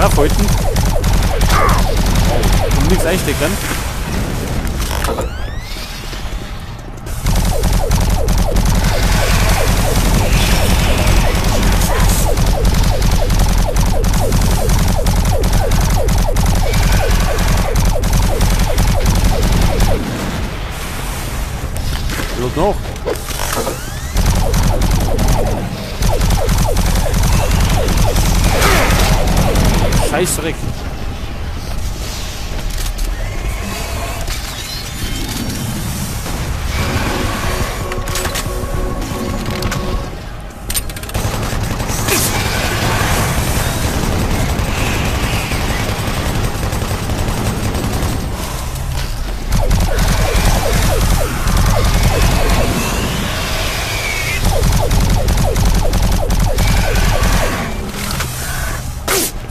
straff halten. Und nichts einstecken. Los noch. Scheißdreck.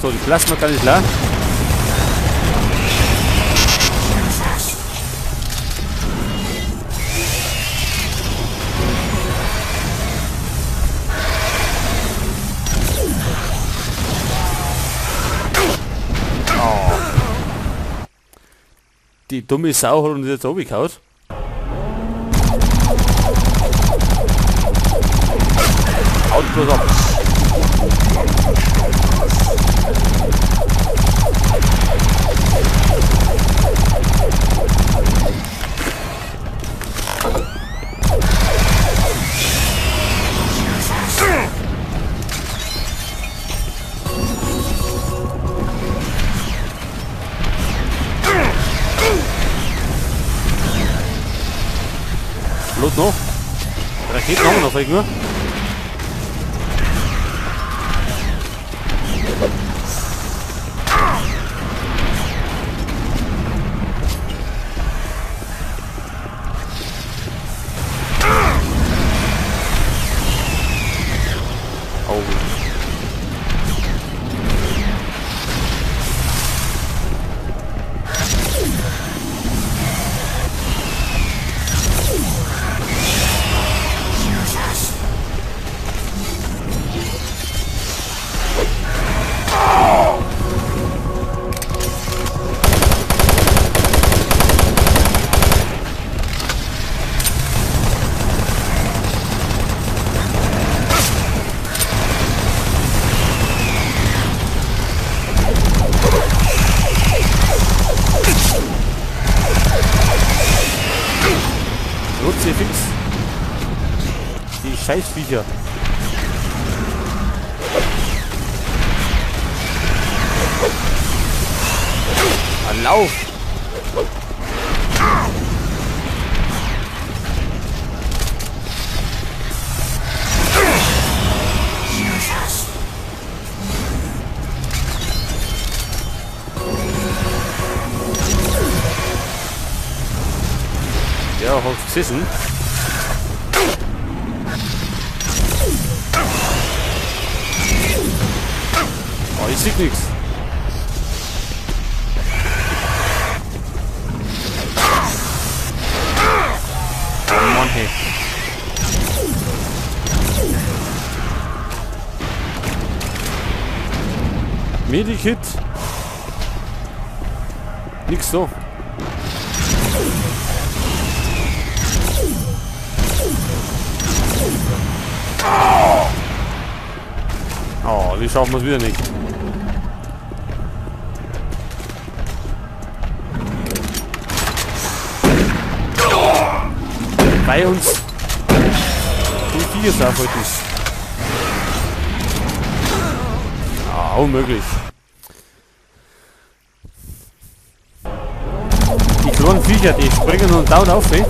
So, die Plasma kann ich klar. Oh. Die dumme Sau hat uns jetzt runtergehauen. Haut bloß ab. Los noch. Raketen haben wir noch, nur. Oh. Fix. Die Scheißviecher. Lauf! Ja, hast gesessen. Oh, ich sehe nichts. Oh Mann, hey. Medikit. Nix so. Oh, die schaffen wir es wieder nicht. Bei uns die Viecher aufhalten. Ah, unmöglich. Die kleinen Viecher, die springen und down auf, ey.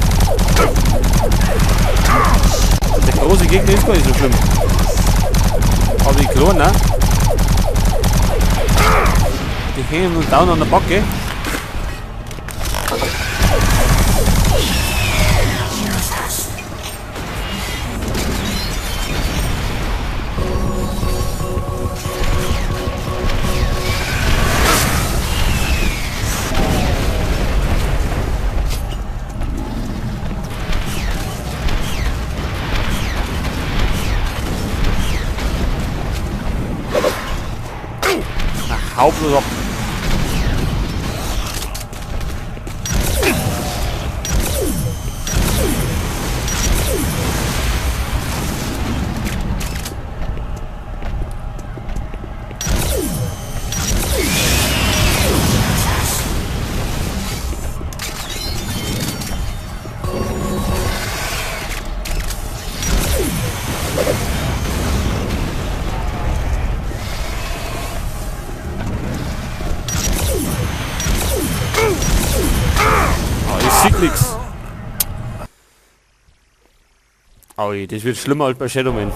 Der große Gegner ist gar nicht so schlimm. Aber die kleinen, ne? Die hängen und down an der Backe. Hau bloß ab. Nix. Aui, das wird schlimmer als bei Shadowman.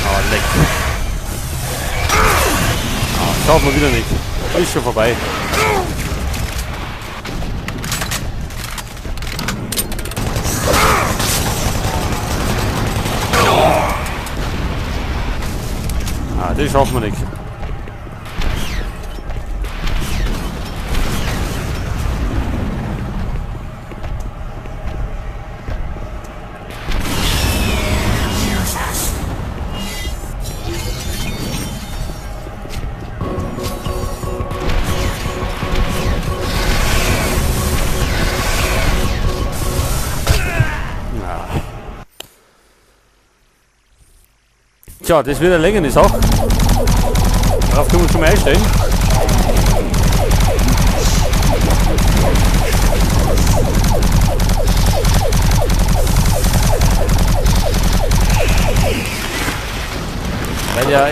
Oh, leck. Schauen wir wieder nicht. Ist schon vorbei. Ah, das schaffen wir nicht. Tja, das wird eine längere Sache. Darauf können wir uns schon mal einstellen. Weil der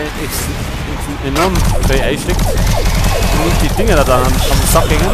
enorm viel einsteckt und die Dinger da dann am Sack hängen.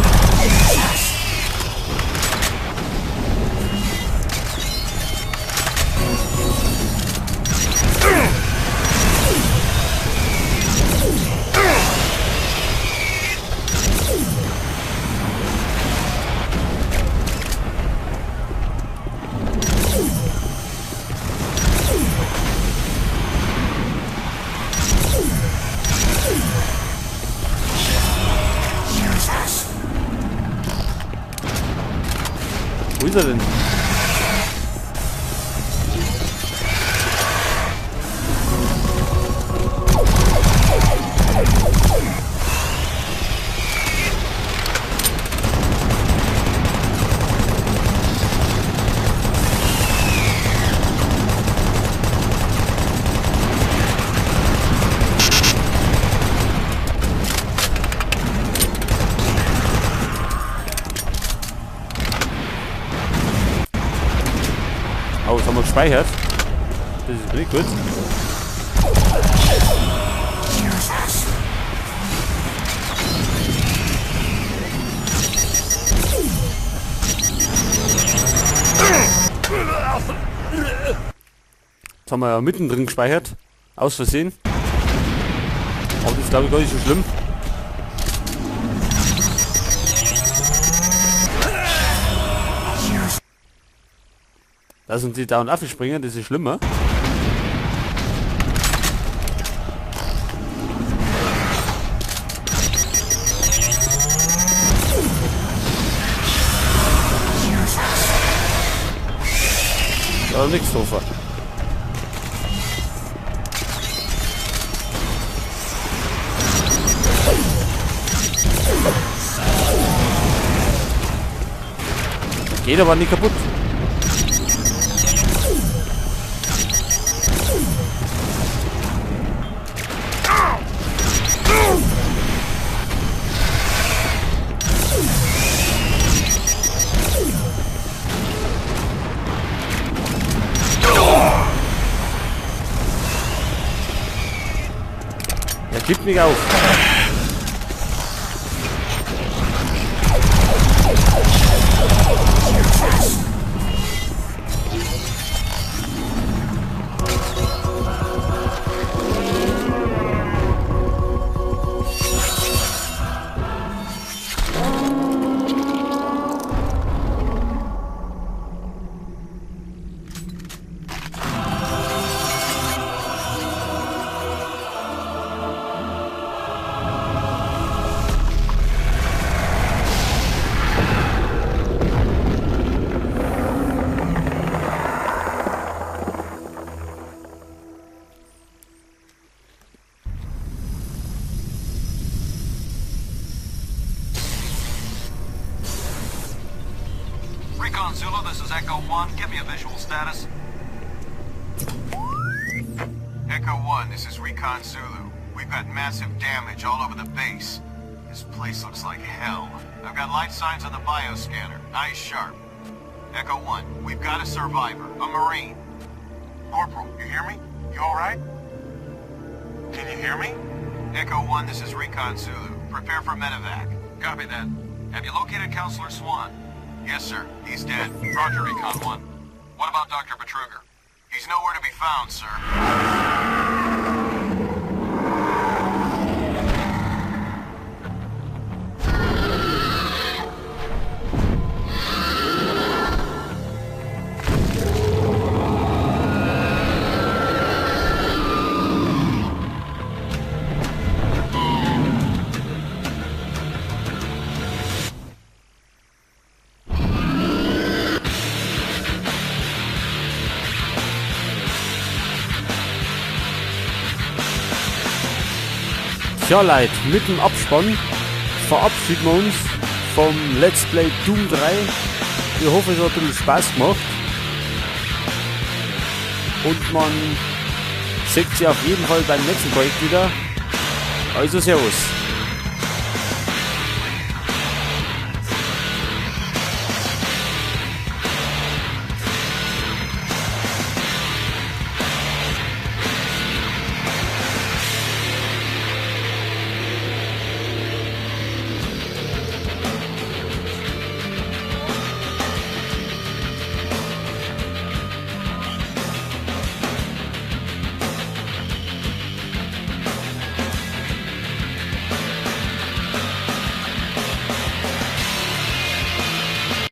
Wo ist er denn? Oh, das haben wir gespeichert. Das ist wirklich gut. Jetzt haben wir ja mittendrin gespeichert. Aus Versehen. Aber das ist, glaube ich, gar nicht so schlimm. Da sind die da und springen, das ist schlimmer. Da ist nichts drauf. Geht aber nicht kaputt. Er gibt nicht auf. Recon Zulu, this is Echo 1. Give me a visual status. Echo 1, this is Recon Zulu. We've got massive damage all over the base. This place looks like hell. I've got light signs on the bioscanner. Eyes sharp. Echo 1, we've got a survivor, a Marine. Corporal, you hear me? You all right? Can you hear me? Echo 1, this is Recon Zulu. Prepare for medevac. Copy that. Have you located Counselor Swan? Yes, sir. He's dead. Roger, Recon 1. What about Dr. Betruger? He's nowhere to be found, sir. Tja Leute, mit dem Abspann verabschieden wir uns vom Let's Play Doom 3. Ich hoffe, es hat ein bisschen Spaß gemacht. Und man sieht sich auf jeden Fall beim nächsten Projekt wieder. Also Servus.